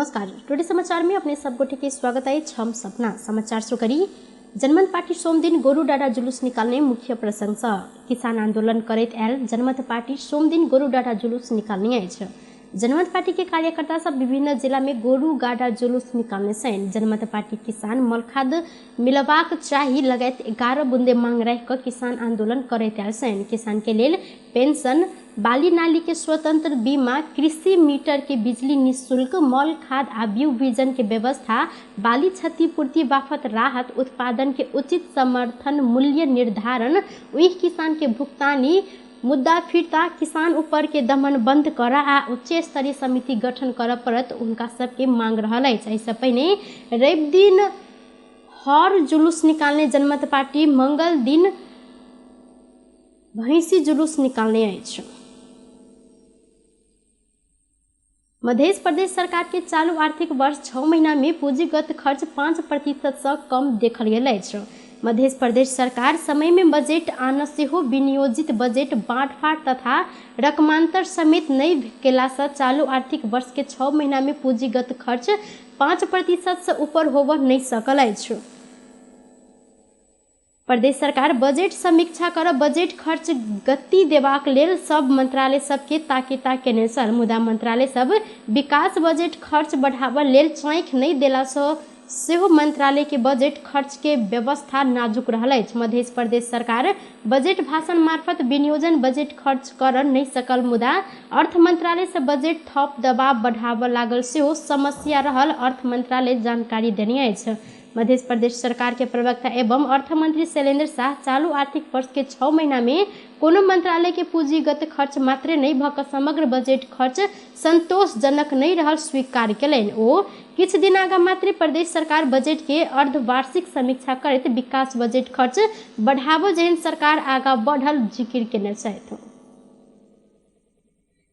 नमस्कार, टुडे समाचार में अपने सब गोटे के स्वागत अछि। हम सपना समाचार शुरू करी। जनमत पार्टी सोमदिन गोरू डाँडा जुलूस निकाल्ने मुख्य प्रसंग। किसान आंदोलन करैत आयल जनमत पार्टी सोमदिन गोरू डाँडा जुलूस निकाल्ने अछि। जनमत पार्टी के कार्यकर्ता सब विभिन्न जिला में गोरू गाडा जुलूस निकाल्ने छनि। जनमत पार्टी किसान मलखाद मिलबाक चाही लगायत 11 बुंदे मांग राखि कऽ किसान आंदोलन करैत आयल छनि। किसान के लेल पेंशन, बाली नाली के स्वतंत्र बीमा, कृषि मीटर के बिजली निःशुल्क, मल खाद आ बीउ बीजन के व्यवस्था, बाली क्षतिपूर्ति बाफत राहत, उत्पादन के उचित समर्थन मूल्य निर्धारण, उह किसान के भुगतानी मुद्दा फिर्ता, किसान ऊपर के दमन बंद कर आ उच्च स्तरीय समिति गठन करऽ पड़त उनका सबके मांग रहल अछि। एहिसँ पहिने रवि दिन हर जुलूस निकालने जनमत पार्टी मंगल दिन भैंसी जुलूस निकालने अछि। मध्य प्रदेश सरकार के चालू आर्थिक वर्ष 6 महीना में पूंजीगत खर्च 5% से कम देखल गेल अछि। मध्य प्रदेश सरकार समय में बजट आन सेहो विनियोजित बजट बाँटफाट तथा रकमांतर समेत नहि केला से चालू आर्थिक वर्ष के 6 महीना में पूंजीगत खर्च 5% से ऊपर होबऽ नहि सकल अछि। प्रदेश सरकार बजट समीक्षा कर बजट खर्च गति देबाक लेल सब मंत्रालय सबके ताकेता केने छल, मुदा मंत्रालय सब विकास बजट खर्च बढ़ाबऽ लेल चाँखि नहि देलासँ सेहो मंत्रालय के बजट खर्च के व्यवस्था नाजुक रहल अछि। मध्य प्रदेश सरकार बजट भाषण मार्फत विनियोजन बजट खर्च कर नहि सकल, मुदा अर्थ मंत्रालय से बजट थप दबाव बढ़ाबऽ लागल सेहो समस्या रहल अर्थ मंत्रालय जानकारी देने अछि। मध्य प्रदेश सरकार के प्रवक्ता एवं अर्थमंत्री शैलेंद्र शाह चालू आर्थिक वर्ष के 6 महीना में कोनो मंत्रालय के पूंजीगत खर्च मात्रे नहि भऽ कऽ समग्र बजट खर्च संतोषजनक नहि रहल स्वीकार केलनि। ओ किछु दिन आगाँ मात्रे प्रदेश सरकार बजट के अर्धवार्षिक समीक्षा करैत विकास बजट खर्च बढ़ाबऽ जेहन सरकार आगाँ बढ़ल जिकिर केने छथि।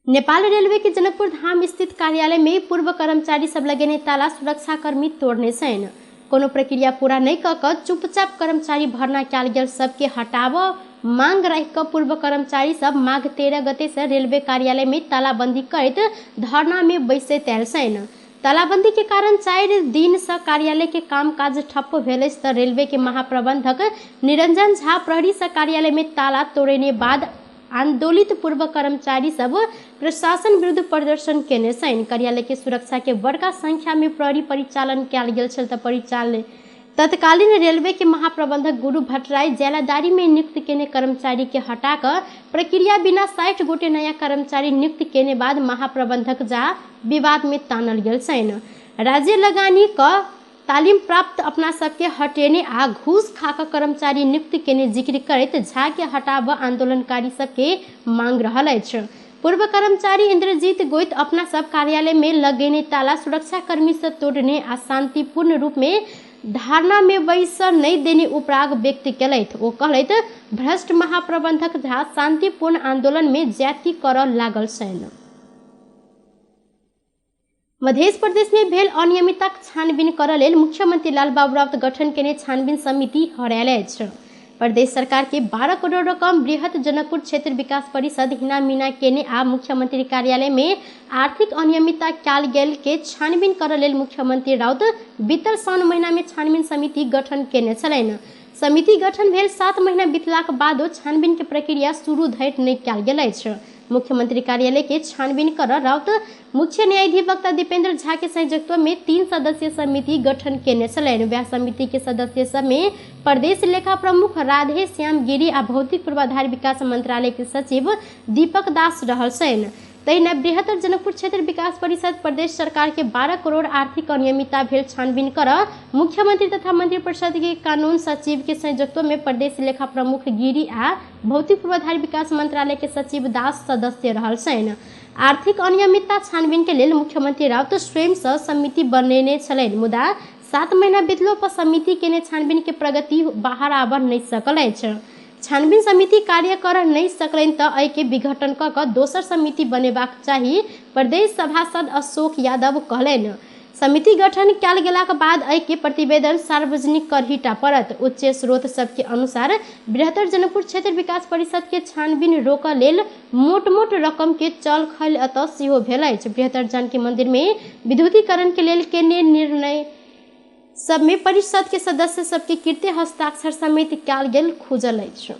नेपाल रेलवे के जनकपुर धाम स्थित कार्यालय में पूर्व कर्मचारी सब लगेने ताला सुरक्षाकर्मी तोड़ने छनि। कोनो प्रक्रिया पूरा नहि कऽ कऽ चुपचाप कर्मचारी भर्ना कयल गेल सबके हटाबऽ मांग राखि कऽ पूर्व कर्मचारी सब माघ 13 गते से रेलवे कार्यालय में तालाबंदी करैत धरना में बैसैत आयल छनि। तालाबंदी के कारण 4 दिन से कार्यालय के कामकाज ठप्प भेल अछि तऽ रेलवे के महाप्रबंधक निरंजन झा प्रहरी से कार्यालय में ताला तोड़ने बाद आंदोलित पूर्व कर्मचारी सब प्रशासन विरुद्ध प्रदर्शन केने छनि। कार्यालय के सुरक्षा के बड़का संख्या में प्रहरी परिचालन कयल गेल छल तऽ परिचालन तत्कालीन रेलवे के महाप्रबंधक गुरु भट्टराई जेलादारी में नियुक्त केने कर्मचारी के हटा कऽ प्रक्रिया बिना 60 गोटे नया कर्मचारी नियुक्त केने बाद महाप्रबंधक झा विवाद में तानल गेल छनि। राज्य लगानी क तालीम प्राप्त अपना सबके हटेने आ घूस खा कऽ कर्मचारी नियुक्त केने जिक्र करैत झा के हटाबऽ आंदोलनकारी सबके मांग रहल अछि। पूर्व कर्मचारी इंद्रजीत गोइत अपना सब कार्यालय में लगेने ताला सुरक्षाकर्मी से तोड़ने आ शांतिपूर्ण रूप में धारणा में बैस नहि देने उपराग व्यक्त केलथि। ओ कहलथि भ्रष्ट महाप्रबंधक झा शांतिपूर्ण आंदोलन में ज्यादती करऽ लागल छनि। मध्य प्रदेश में भेल अनियमितताक छानबीन करऽ लेल मुख्यमंत्री लालबाबू राउत गठन केने छानबीन समिति हरायल अछि। प्रदेश सरकार के 12 करोड़ रकम बृहत जनकपुर क्षेत्र विकास परिषद हिना मीना केने आ मुख्यमंत्री कार्यालय में आर्थिक अनियमितता कयल गेल के छानबीन करऽ लेल मुख्यमंत्री राउत बीतल साउन महीना में छानबीन समिति गठन केने छलनि। समिति गठन भेल 7 महीना बीतलाक बादो छानबीन के प्रक्रिया शुरू धरि नहि कयल गेल अछि। मुख्यमंत्री कार्यालय के छानबीन कर राउत मुख्य न्यायाधिवक्ता दीपेंद्र झा के संयोजकत्व में 3 सदस्यीय समिति गठन केने छलनि। वएह समिति के सदस्य सब में प्रदेश लेखा प्रमुख राधे श्याम गिरी आ भौतिक पूर्वाधार विकास मंत्रालय के सचिव दीपक दास रहल छनि। तहिना बृहत्तर जनकपुर क्षेत्र विकास परिषद प्रदेश सरकार के 12 करोड़ आर्थिक अनियमितता भेल छानबीन कर मुख्यमंत्री तथा मंत्री परिषद के कानून सचिव के संयोजकत्व में प्रदेश लेखा प्रमुख गिरी आ भौतिक पूर्वाधार विकास मंत्रालय के सचिव दास सदस्य रहल छनि। आर्थिक अनियमितता छानबीन के लेल मुख्यमंत्री राउत स्वयं से समिति बनेने छलनि, मुदा 7 महीना बीतलो पर समिति केने छानबीन के प्रगति बाहर आबऽ नहि सकल अछि। छानबीन समिति कार्य कर नहि सकलनि तऽ एहिके विघटन कऽ कऽ दोसर समिति बनेबाक चाही, प्रदेश सभासद अशोक यादव कहलनि। समिति गठन कयल गेलाक बाद एहि के प्रतिवेदन सार्वजनिक करहीटा पड़त। उच्च स्रोत सबके अनुसार बृहत्तर जनकपुर क्षेत्र विकास परिषद के छानबीन रोकऽ लेल मोट मोट रकम के चल खल एतऽ सेहो भेल अछि। बृहत्तर जानकी मंदिर में विद्युतीकरण के लेल केने निर्णय सब में परिषद के सदस्य सबके कृत्य हस्ताक्षर समेत कयल गेल खुजल अछि।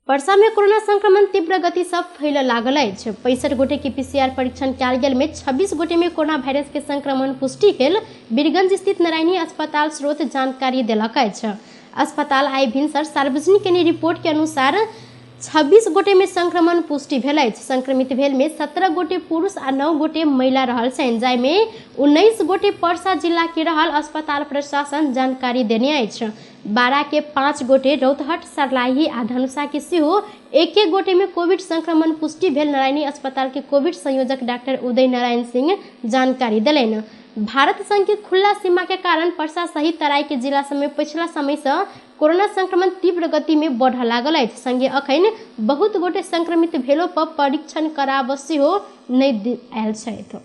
परसा में कोरोना संक्रमण तीव्र गति से फैलऽ लागल अछि। 65 गोटे के पीसीआर परीक्षण कयल गेल में 26 गोटे में कोरोना वायरस के संक्रमण पुष्टि भेल वीरगंज स्थित नारायणी अस्पताल स्रोत जानकारी देलक अछि। अस्पताल आइ भिनसर सार्वजनिक केने रिपोर्ट के अनुसार 26 गोटे में संक्रमण पुष्टि भेल अछि। संक्रमित भेल में 17 गोटे पुरुष आ 9 गोटे महिला रहल छनि, जाहिमे 19 गोटे परसा जिला के रहल अस्पताल प्रशासन जानकारी देने अछि। 12 के 5 गोटे रौतहट, सर्लाही आ धनुषा के सेहो एक एक गोटे में कोविड संक्रमण पुष्टि भेल नारायणी अस्पताल के कोविड संयोजक डॉक्टर उदय नारायण सिंह जानकारी देलनि। भारत संघ के खुला सीमा के कारण परसा सहित तराई के जिला सब में पछिला समय से कोरोना संक्रमण तीव्र गति में बढ़ऽ लागल अछि। संगे अखन बहुत गोटे संक्रमित भेलो पर परीक्षण कराबऽ सेहो नहि आयल छथि।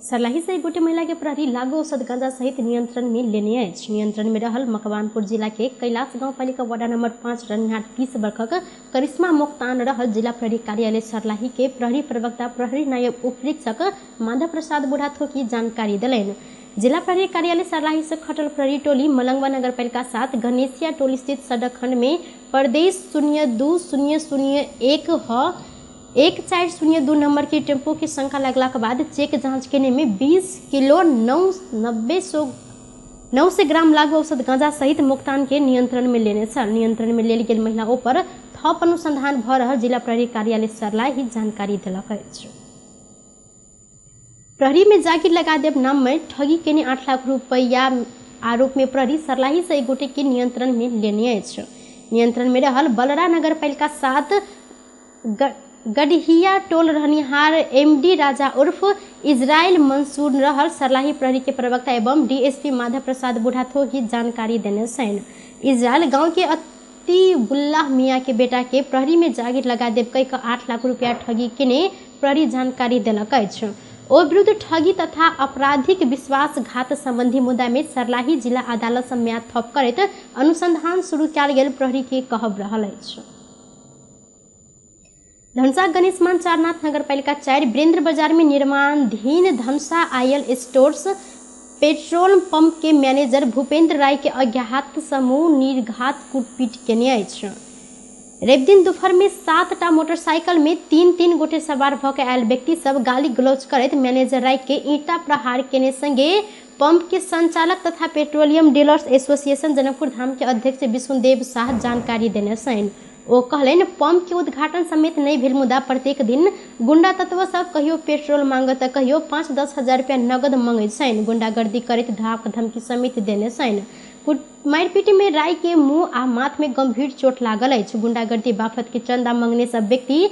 सर्लाही से एक गोटे महिला के प्रहरी लागू औषध गांजा सहित नियंत्रण में लेने अछि। नियंत्रण में रहल मकवानपुर जिला के कैलाश गांवपालिका वार्ड नंबर 5 रहनिहार 30 वर्षक करिश्मा मोक्तान रहल जिला प्रहरी कार्यालय सर्लाही के प्रहरी प्रवक्ता प्रहरी नायब उपरीक्षक माधव प्रसाद बुढ़ाथोकी जानकारी देलनि। जिला प्रहरी कार्यालय सर्लाही से खटल प्रहरी टोली मलंगवा नगरपालिका 7 गणेशिया टोली स्थित सड़क खंड में प्रदेश 02 0 0 1 ह 1 4 0 2 नंबर के टेम्पो के शंका लगला के बाद चेक जांच केने में 20 किलो 990 ग्राम लागू औषध गांजा सहित मोक्तान के नियंत्रण में लेने छल। नियंत्रण में लेल गेल महिला ऊपर थप अनुसंधान भ रहल जिला प्रहरी कार्यालय सर्लाही जानकारी देलक अछि। प्रहरी में जागीर लगा देब नाम में ठगी केने 8 लाख रुपया आरोप में प्रहरी सर्लाही से एक गोटे के नियंत्रण में लेने अछि। नियंत्रण में रहल बलरा नगरपालिका 7 गढ़िया टोल रहनिहार एमडी राजा उर्फ इजराइल मंसूर रहल सर्लाही प्रहरी के प्रवक्ता एवं डीएसपी माधव प्रसाद बुढ़ाथोकी जानकारी देने छनि। इजराइल गांव के अतिबुल्लाह मियाँ के बेटा के प्रहरी में जागीर लगा देब कहि कऽ 8 लाख रुपया ठगी केने प्रहरी जानकारी देलक अछि। ओ विरुद्ध ठगी तथा आपराधिक विश्वासघात संबंधी मुद्दा में सर्लाही जिला अदालत सँ म्याद थप करैत अनुसंधान शुरू कयल गेल प्रहरी के कहब रहल अछि। धनुषा गणेशमान चारनाथ नगरपालिका 4 वीरेंद्र बाजार में निर्माणाधीन धनुषा आयल स्टोर्स पेट्रोल पंप के मैनेजर भूपेंद्र राय के अज्ञात समूह निर्घात कुटपीट केने अछि। रविदिन दोपहर में 7टा मोटरसाइकिल में 3-3 गोटे सवार भ के आयल व्यक्ति सब गाली गलौज करैत मैनेजर राय के ईंटा प्रहार केने संगे पंप के संचालक तथा petroleum dealers association Janakpur Dham के अध्यक्ष विष्णुदेव शाह जानकारी देने छनि। ओ कहलनि पंप के उद्घाटन समेत नहि भेल मुदा प्रत्येक दिन गुंडा तत्व सब कहियो पेट्रोल मांगत तऽ कहियो 5-10 हजार रुपया नगद मंगैत छनि। गुंडागर्दी करैत धाक धमकी समेत देने छनि। मारिपीट में राय के मुँह आ माथ में गंभीर चोट लागल अछि। गुंडागर्दी बाफत के चंदा मंगने सब व्यक्ति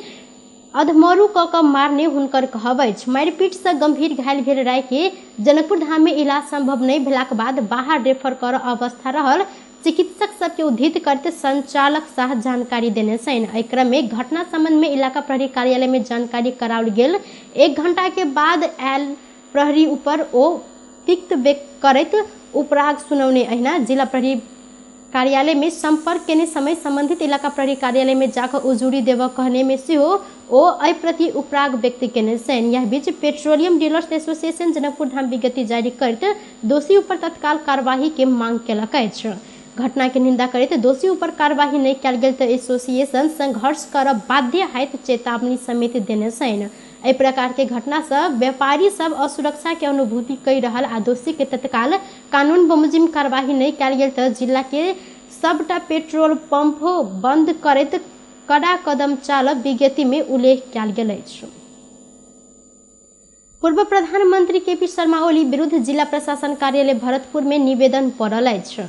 अधमरू कऽ कऽ मारने हुनकर कहब अछि। मारिपीट से गंभीर घायल भेल राय के जनकपुर धाम में इलाज संभव नहि भेलाक बाद बाहर रेफर कर अवस्था रहल चिकित्सक सबके उद्धृत करते संचालक शाह जानकारी देने छनि। एहि क्रम में घटना संबंध में इलाका प्रहरी कार्यालय में जानकारी कराओल गेल। 1 घंटा के बाद आयल प्रहरी ऊपर ओ तिक्त व्यक्त करैत उपराग सुनौने। अहिना जिला प्रहरी कार्यालय में संपर्क केने समय संबंधित इलाका प्रहरी कार्यालय में जाकर उजूरी देबऽ कहने में सेहो ओ एहि प्रति उपराग व्यक्त केने छनि। यह बीच petroleum dealers association Janakpur Dham विज्ञप्ति जारी करैत दोषी ऊपर तत्काल कार्यवाही के मांग केलक अछि। घटना के निंदा करैत दोषी ऊपर कार्यवाही नहि कयल गेल तऽ एसोसिएशन संघर्ष करब बाध्य होयत चेतावनी समेत देने छनि। एहि प्रकार के घटना से व्यापारी सब असुरक्षा के अनुभूति कहि रहल आ दोषी के तत्काल कानून बमोजिम कार्यवाही नहि कयल गेल तऽ जिला के सबटा पेट्रोल पंप बंद करैत कड़ा कदम चालब विज्ञप्ति में उल्लेख कयल गेल अछि। पूर्व प्रधानमंत्री केपी शर्मा ओली विरुद्ध जिला प्रशासन कार्यालय भरतपुर में निवेदन पड़ल अछि।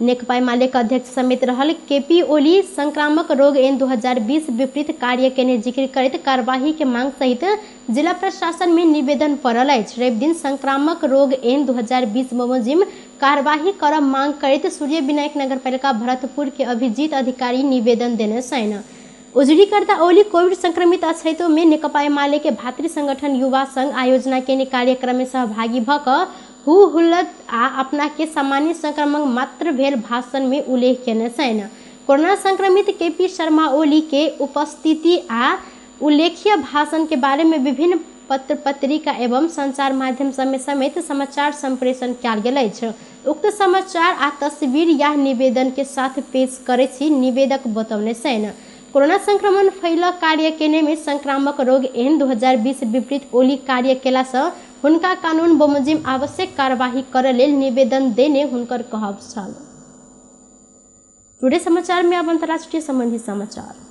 नेकपा एमाले के अध्यक्ष समेत रहल केपी ओली संक्रामक रोग एन 2020 विपरीत कार्य केने जिक्र करैत कार्यवाही के मांग सहित जिला प्रशासन में निवेदन पड़ल अछि। रविदिन संक्रामक रोग एन 2020 बमोजिम कार्यवाही करब मांग करैत सूर्य विनायक नगरपालिका भरतपुर के अभिजीत अधिकारी निवेदन देने छनि। उजुरीकर्ता ओली कोविड संक्रमित अछैतो में नेकपा एमाले के भातृ संगठन युवा संघ आयोजना केने कार्यक्रम में सहभागी भ क हु हुल्लत आ अपना के सामान्य संक्रमण मात्र भेल भाषण में उल्लेख केने छनि। कोरोना संक्रमित केपी शर्मा ओली के उपस्थिति आ उल्लेखीय भाषण के बारे में विभिन्न पत्र पत्रिका एवं संचार माध्यम समेत समाचार संप्रेषण कयल गेल अछि। उक्त समाचार आ तस्वीर या निवेदन के साथ पेश करै छी निवेदक बतौने छनि। कोरोना संक्रमण फैल कार्य केने में संक्रामक रोग एन 2020 विपरीत ओली कार्य केला से हुनका कानून बमोजिम आवश्यक कार्यवाही करय लेल निवेदन देने हुनकर कहब छल। टुडे समाचार में अब अंतर्राष्ट्रीय संबंधी समाचार।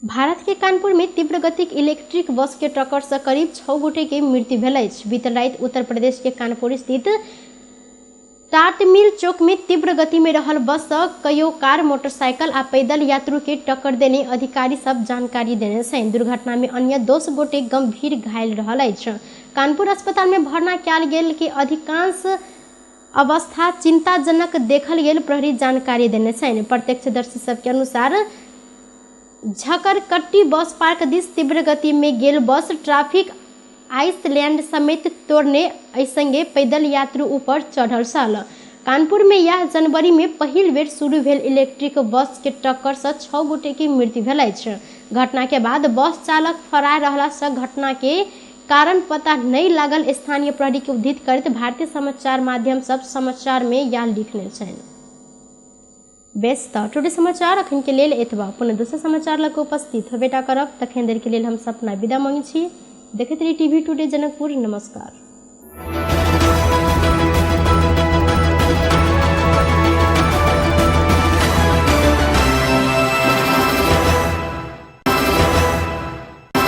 भारत के कानपुर में तीव्र गतिक इलेक्ट्रिक बस के टक्कर से करीब 6 गोटे के मृत्यु भेल अछि। बीतल राति उत्तर प्रदेश के कानपुर स्थित टाटमिल चौक में तीव्र गति में रहल बस से कयो कार, मोटरसाइकिल आ पैदल यात्रु के टक्कर देने अधिकारी सब जानकारी देने छनि। दुर्घटना में अन्य 10 गोटे गंभीर घायल रहल अछि। कानपुर अस्पताल में भर्ना कयल गेल कि अधिकांश अवस्था चिंताजनक देखल गेल प्रहरी जानकारी देने छनि। प्रत्यक्षदर्शी सबके अनुसार झकरकट्टी बस पार्क दिस तीव्र गति में गेल बस ट्रैफिक आइसलैंड समेत तोड़ने संगे पैदल यात्रु ऊपर चढ़ल छल। कानपुर में यह जनवरी में पहिल बेर शुरू भेल इलेक्ट्रिक बस के टक्कर से 6 गोटे के मृत्यु भेल अछि। घटना के बाद बस चालक फरार रहला से घटना के कारण पता नहीं लागल। स्थानीय प्रहरी के उद्धृत करैत भारतीय समाचार माध्यम सब समाचार में यह लिखने छनि। बेस त टुडे समाचार अखन के लेल एतबा। पुनः दोसर समाचार लग उपस्थित होबेटा करब। तखन देर के लेल हम सपना विदा मांगै छी। देखैत रही टीवी टुडे जनकपुर। नमस्कार।